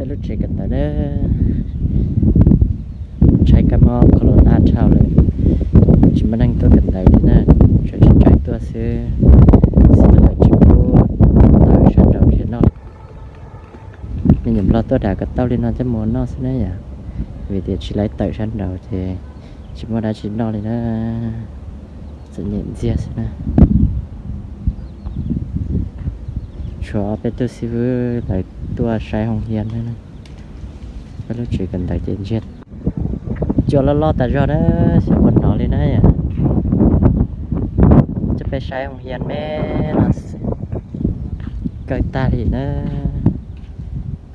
Peb lub tsev kawm ntawv na, ntshai kab mob corona dhau lawm, tsis muaj neeg tuaj kawm ntawv li na, tsuas tseem tsawg tuaj xwb. Xib hwb lawv tsis pub tawm sab nraud nrhiav noj. Me nyuam nplog tuaj dam ko taub li no coj mus noj xwb na yom, vim tias tsis laiv tawm sab nraud ces tsis muaj dab tsi noj li na, txom nyem ntxiag xwb na. Tshuav ob peb tug xib hwb lawv tuaj saib hoo hias na. Peb lub tsev kawm ntawv ces ntsiag, cua loj loj tas zog na, xyov puas hnov li na yom. Coj peb saib hoo hias me no, kawg tag li na,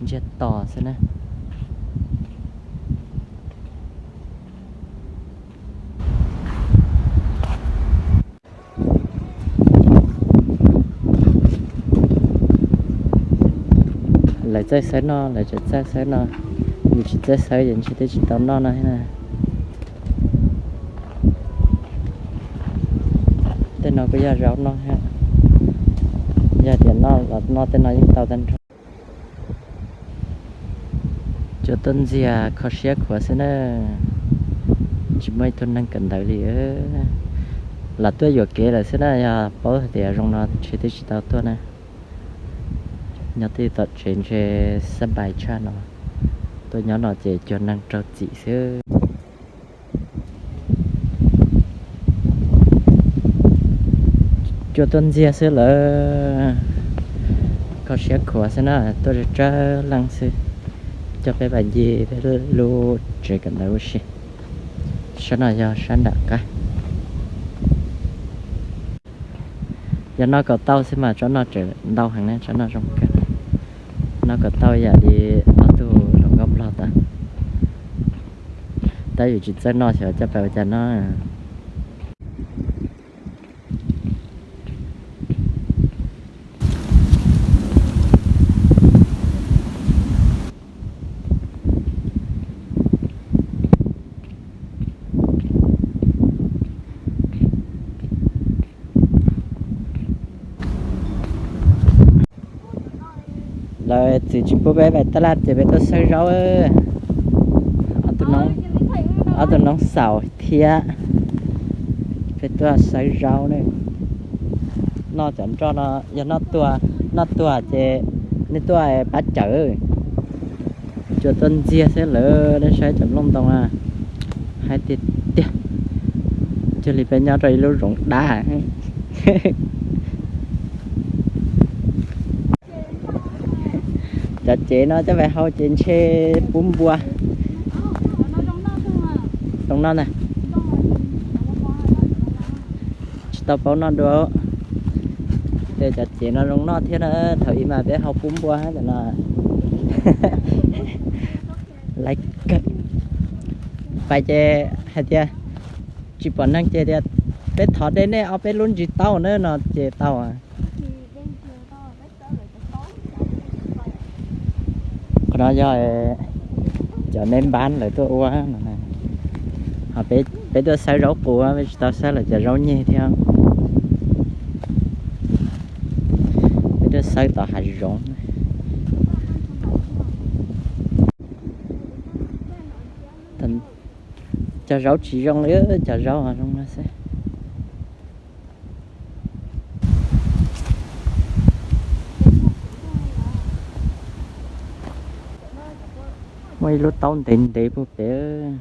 ntsiag to xwb na. Lawv txawj xawb noj, lawv tseem txawj xawb noj, yus tsis txawj xawb ces ntshe twb tsis tau noj no thiab na. Tej no kuj yog zaub noj thiab, yog tias noj los noj tej no yeej tau tag nrho. Cua tuaj ntxiag kho siab khuav xwb na, tsis muaj ib tug neeg kawm ntawv li. Lam tuaj yuam kev lawm xwb na, yog paub hais tias zoo no ntshe twb tsis tau tuaj na. Nyob twj tom tsev ntshe xab npais tshaj no, tuaj nyob no ces cuag neeg raug txim xwb. Cua tuaj ntxiag xwb lawm, kho siab khuav xwb na, tuaj tsawg tsawg leej xwb. Coj peb pais ncig peb lub tsev kawm ntawv ua si. Sab no yog sab nram qab. Yog noj kaus tauj xwb mas tsob no tseem ntau heev na, tsob no zoo kawg. Noj kaus tauj yam li ob tug hluas nkauj nplog tas. Tab yus tsis txawj noj xyov coj pais ua cas noj. Lawv txwv tsis pub peb pais taj laj ces peb tuaj xawb zaub. Ob tug noov xaus thiab, peb tuaj xawb zaub ne. Noj cov nroj no yog noj tuag, noj tuag ces nej tuaj pab cawm. Cua tuaj ntxiag xwb lawm, nej saib cov nplooj ntoo na, haib tiag tiag, cuag li peb nyob rau ib lub zoov dab. Cov cev no coj pais hau ces ntshe pub npua. Zoo no na, tsis tau paub noj dua. Ces cov cev no zoo noj thiab na, thaum ub mas peb hau pub npua cov no. Laiv kawg. Pais ces hais tias tsis pom neeg ces tias peb thov de nej ob peb lub ntsis taub na no ces tau. Qhov no yog cov neb npab lawv tuaj ua no, ho peb tuaj xawb zaub qus, peb tsis tau xawb lawv cov zaub nyeg thiab. Peb tuaj xawb tom hav zoov. Cov zaub tsis zoo li, cov zaub zoo no xwb. Muaj ib lub taub ntev ntev puag pem.